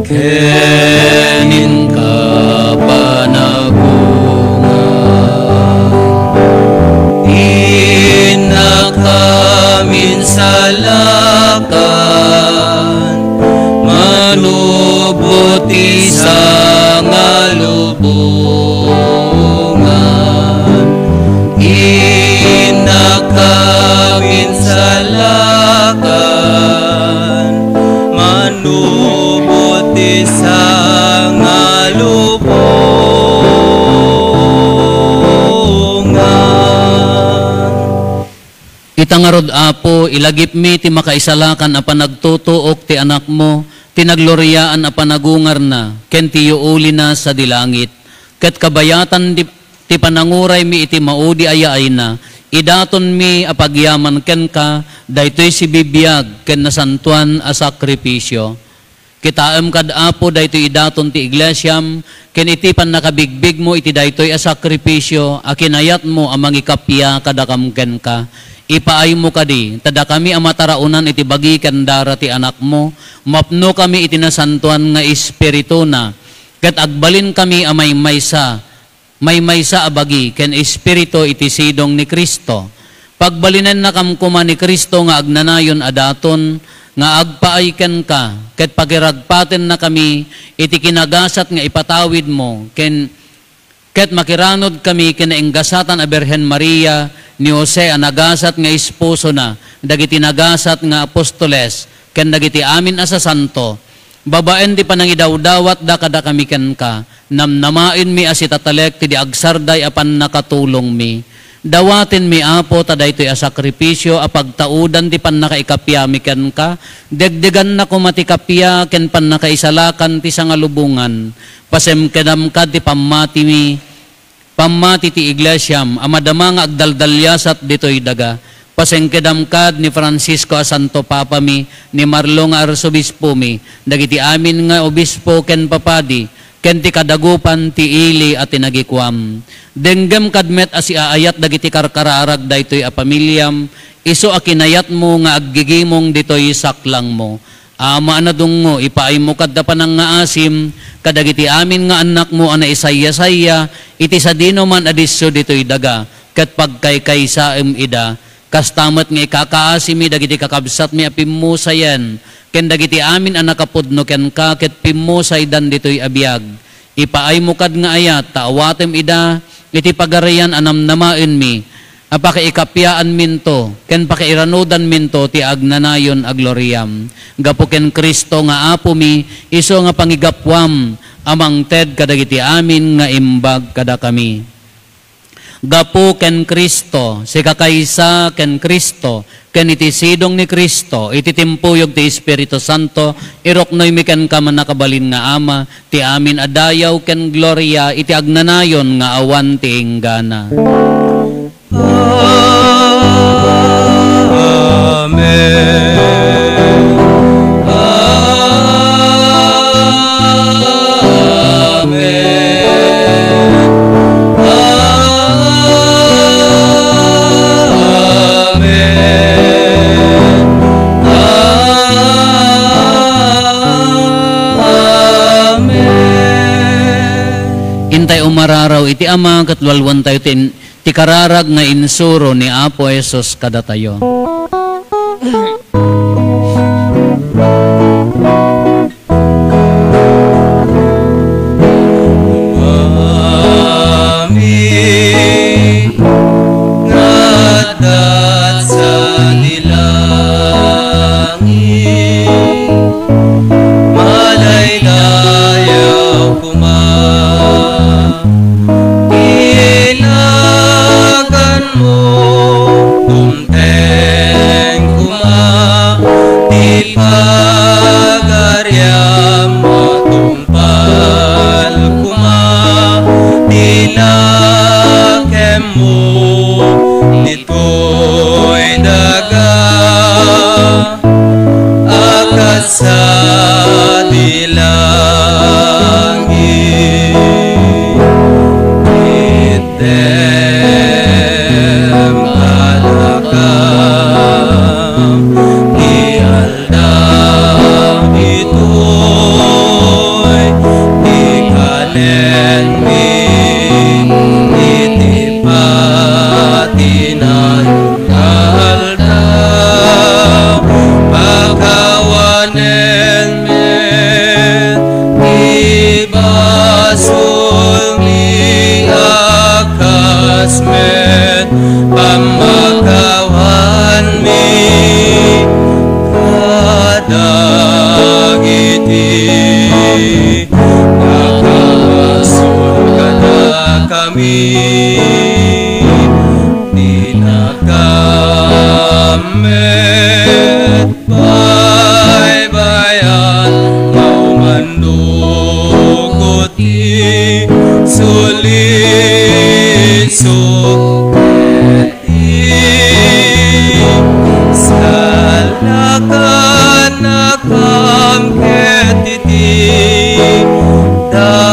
ken inka panagungar, innakam insalakan, manubot ti sangalubongan. Innakam insalakan, manubot ti sangalubongan. Ita ngarud, Apo, ilagipmi ti makaisalakan a panagtutuok ti Anakmo, ti nagloriaan a panagungarna, ken ti yuulina sadi langit. Ket kabayatan ti, ti pananguraymi iti maudi a yaayna, idatonmi a pagyaman kenka daytoy sibibiag ken nasantoan a sakrifisio. Kitaem kad, Apo, daytoy idaton ti iglesiam, ken iti pannakabigbigmo iti daytoy a sakrifisio a kinayatmo a mangikappia kadakam kenka. Ipaaymo kadi, ta dakami a mataraonan iti bagi ken dara ti Anakmo, mapnokami iti nasantoan nga Espirituna, ket agbalinkami a maymaysa, maymaysa a bagi ken espiritu iti sidong ni Cristo. Pagbalinennakam koma ni Cristo nga agnanayon a daton nga agpaay kenka, ket pakiragpatennakami iti kinagasat nga ipatawidmo, ken, ket makiranudkami ken nainggasatan a Birhen Maria, ni Jose a nagasat nga esposona, dagiti nagasat nga apostoles, ken dagiti amin a sasanto, babaen ti panangidawdawatda kadakami kenka, namnamaenmi a sitatalek ti di agsarday a pannakatulongmi. Dawatenmi, Apo, ta daytoy a sakrifisio a pagtaudan ti pannakaikapiami kenka, degdeganna koma ti kappia ken pannakaisalakan ti sangalubongan. Pasemkedam kad ti pammatimi, pammati ti iglesiam a madama nga agdaldaliasat ditoy daga. Pasengkedam kad ni Francisco a Santo Papami, ni Marlo nga Arsobispomi, dagiti amin nga obispo ken papadi, ken ti kadagupan ti ili a tinagikuam. Denggem kad met a siaayat dagiti karkararag daytoy a pamiliam, isu a kinayatmo nga aggigimong ditoy saklangmo. Ama a nadungngo, ipaaymo kad ta panangngaasim kadagiti amin nga annakmo a naisayasaya iti sadinoman a disso ditoy daga, ket pagkaykaysaem ida. Kasta met nga ikakaasimi dagiti kakabsatmi a pimmusayen, ken dagiti amin a nakapudno kenka ket pimmusaydan ditoy a biag. Ipaaymo kad nga ayat ta awatem ida iti pagarian a namnamaenmi, a pakaikapiaanminto ken pakairanudanminto ti agnanayon a gloriam. Gapu ken Cristo nga Apomi, isu nga pangigapuam a mangted kadagiti amin nga imbag kadakami. Gapu ken Cristo, sikakaysa ken Cristo, ken iti sidong ni Cristo, iti timpuyog ti Espiritu Santo, iruknoymi kenka, Mannakabalin nga Ama, ti amin a dayaw ken gloria iti agnanayon nga awan ti inggana. Amen. Amen. Amen. ti Ama ket lualuantayo ti, ti kararag nga insuro ni Apo Jesus kadatayo. Amin. Nagdat sadi langit, madaydayaw koma ti naganmo, dumteng koma ti pagariam, matungpal koma ti nakemmo, ditoy daga a kas sadi langit. Itdem kadakam ti aldaw, ditoy ti kanenmi iti patinayon nga aldaw. Pakawanen met ti basolmi a kas met pammakawanmi kadagiti nakabasol kadakami. Dinakam met baybay-an nga umannok ti sulisok ket ti salakannakam ket iti dakes.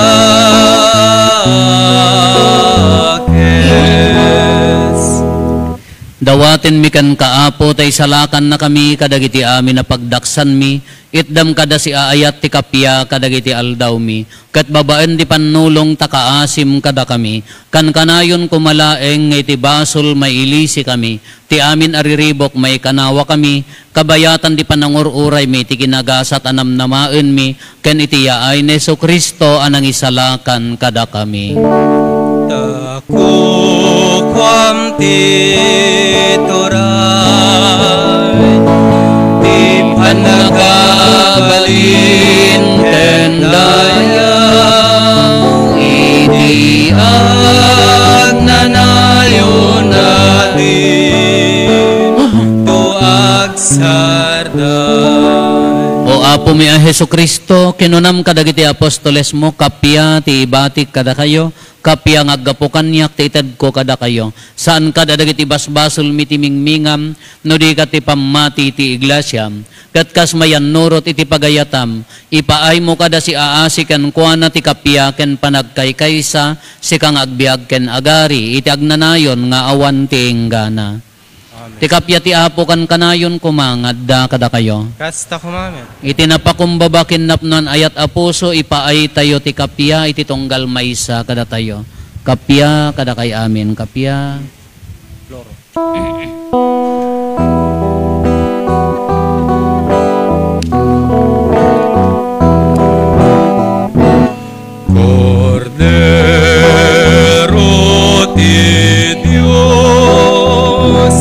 Dawatenmi kenka, Apo, ta isalakannakami kadagiti amin a pagdaksanmi. Itdam kada siaayat ti kappia kadagiti aldawmi, ket babaen ti pannulong ta kaasim kadakami. Kankanayon koma laeng nga iti basol mailisikami, ti amin a riribuk maikanawakami, kabayatan ti panangur-uraymi ti kinagasat a namnamaenmi, ken iti yaay ni Jesu-Cristo a nangisalakan kadakami. Ta kukuam ti turay, ti pannakabalin ken dayaw, iti agnanayon a dinto agsarday. O Apomi a Jesu-Cristo, kinunam kadagiti apostolesmo, kappia ti ibatik kadakayo, kappia nga aggapu kaniak ti itedko kadakayo. Saan kada dagiti basbasolmi ti mingmingam, no di ket ti pammati ti iglesiam. Ket kas mayannurot iti pagayatam, ipaaymo kada siaasi kenkuana ti kappia ken panagkaykaysa, sika nga agbiag ken agari iti agnanayon nga awan ti inggana. Amen. Ti kappia ti Apo kankanayon koma nga adda kadakayo. Kasta koma met. Iti napakumbaba ken napnoan ayat a puso, ipaaytayo ti kappia iti tunggal maysa kadatayo. Kappia kadakay amin, kappia. Floro. Kordero ti Dios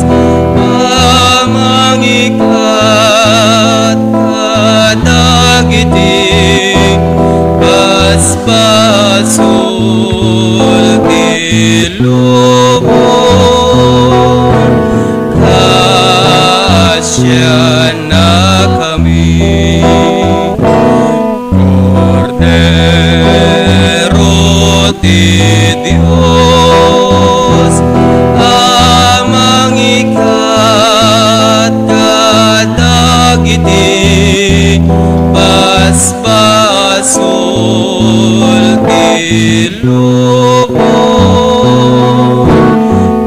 a mangikat kadagiti basbasol ti lubong, kaasian nakami. Kordero ti Dios a mangikat kadagiti basbasol ti lubong,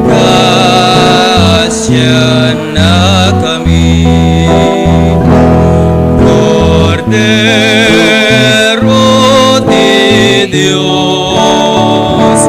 kaasian nakami. Kordero ti Dios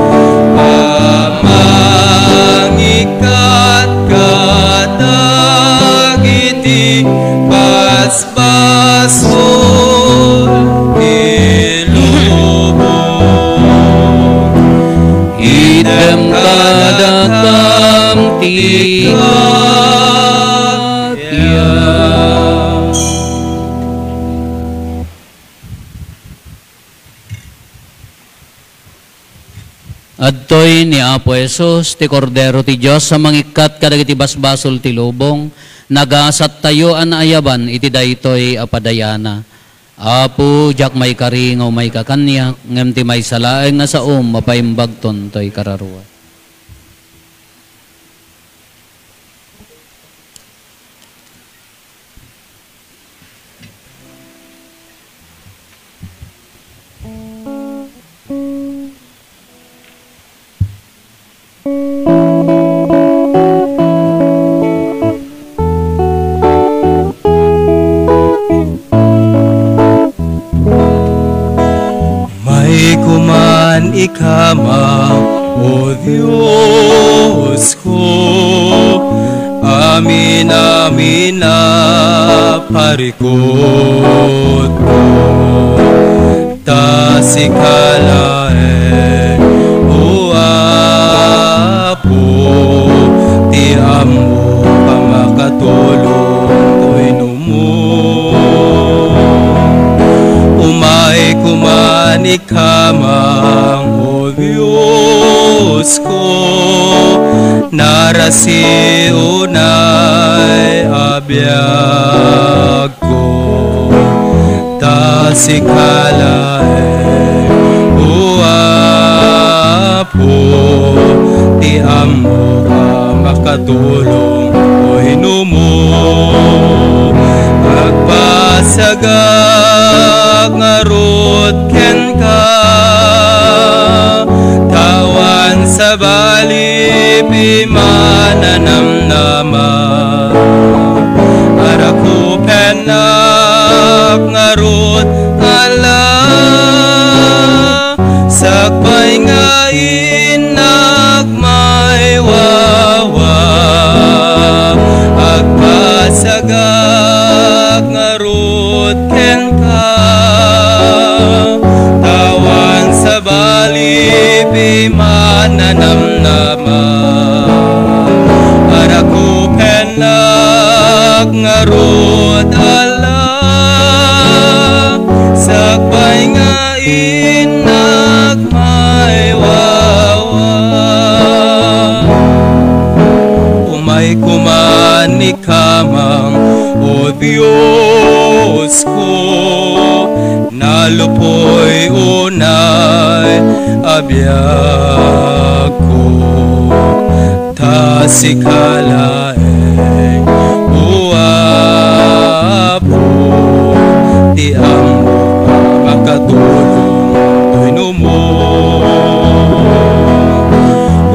Adtoy ni Apo Jesus, ti Kordero ti Dios a mangikkat kadagiti basbasol ti lubong. Nagasattayo a naayaban iti daytoy a padayana. Apo, diak maikari nga umayka kaniak, ngem ti maysa laeng nga saom, mapaimbagton toy kararuak. Umayko man ikamang, O Diosko, amin-amin a parikutko, ta sika laeng, O Apo, ti ammok a makatulong toy no Umayko man ikamang, O Diosko, narasi unay a biagko, ta sika laeng, O Apo, ti ammok a makatulong, o inumo. Agbasagak ngarud kenka, ta awan sabali ti mananamnama. Arakupennak ngarud, Ala, sakbay nga innak maywawa, agbasagak ngarud kenka, ta awan sabali ti mananamnama. Arakupennak ngarud, Ala, sakbay nga innak maywawa. Umayko man ikamang, O Diosko, nalupoy unay a biagko, ta sika laeng, O Apo, ti ammok a makatulong, o inumo.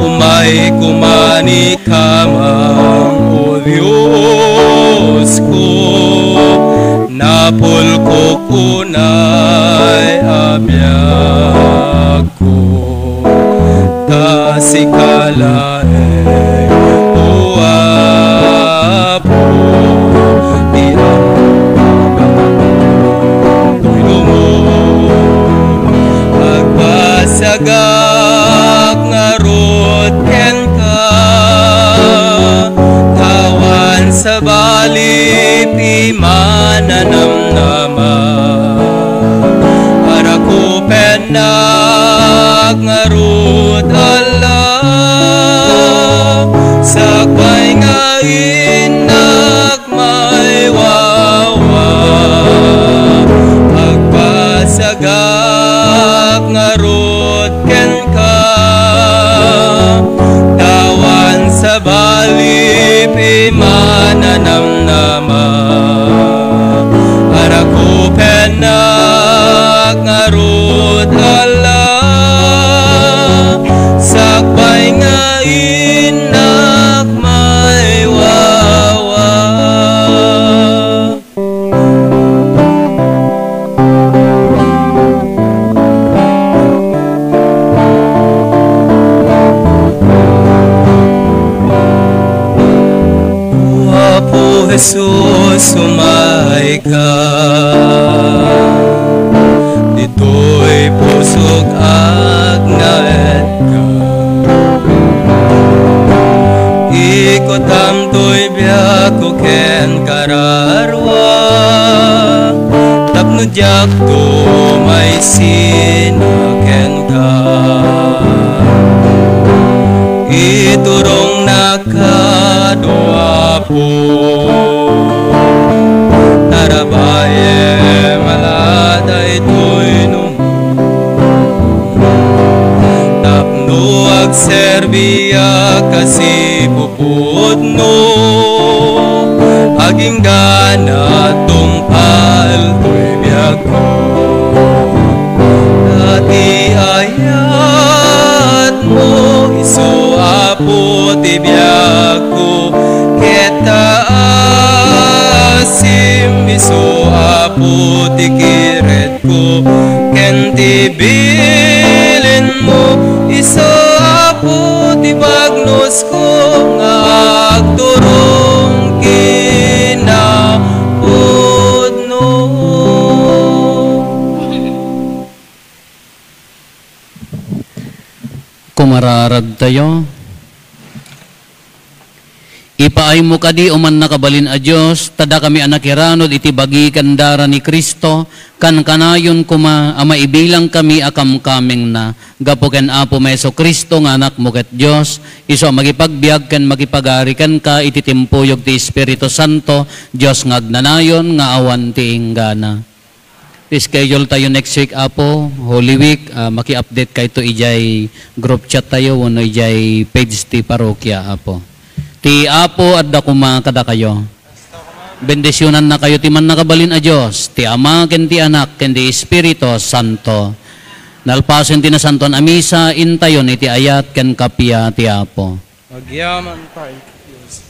Umayko man ikamang, O Diosko, napulkok unay a biagko, ta sika laeng, O Apo, ti ammok a makatulong, o inumo. Agbasagak ngarud kenka, ta awan sabali ti mananamnama. Arakupennak ngarud, Ala, sakbay nga innak maywawa. Agbasagak ngarud kenka, ta awan sabali ti mananamnama. Arakupennak ngarud, Ala, sakbay nga innak maywawa. O Apo Jesus, umayka. Ditoy pusok agnaedka. Ikutam Toy biagko ken kararua, tapno diakto maisina kenka. Iturongnak kano, Apo, tarabayem ala daytoy no tapno agserbiak a sipuputno, aginggana tungpal toy biagko. Ta ti ayatmo isu, Apo, ti biagko, ket ta asim isu, Apo, ti kiretko, ken ti bilinmo isu, Apo, ti bagnosko nga agturong kinapudno. Kumararagtayo. Ipaaymo kadi, O mannakabalin a Dios, ta dakami a nakiranod iti bagi ken dara ni Cristo, kankanayon koma a maibilangkami a kamkamengna, gapu ken Apomi a Jesu-Cristo nga Anakmo ket Dios, isu a makipagbiag ken makipagari kenka iti timpuyog ti Espiritu Santo, Dios nga agnanayon nga awan ti inggana. Ti schedule tayo next week, Apo, Holy Week, ah, maki-update kayto idiay group chat tayo wenno idiay page ti parokya, Apo. Ti Apo adda koma kadakayo. Bendisyonannakayo ti mannakabalin a Dios, ti Ama, ken ti Anak, ken ti Espiritu Santo. Nalpasen ti Nasantoan a Misa, intayon iti ayat ken kappia ti Apo. Agyaman tayo, Dios.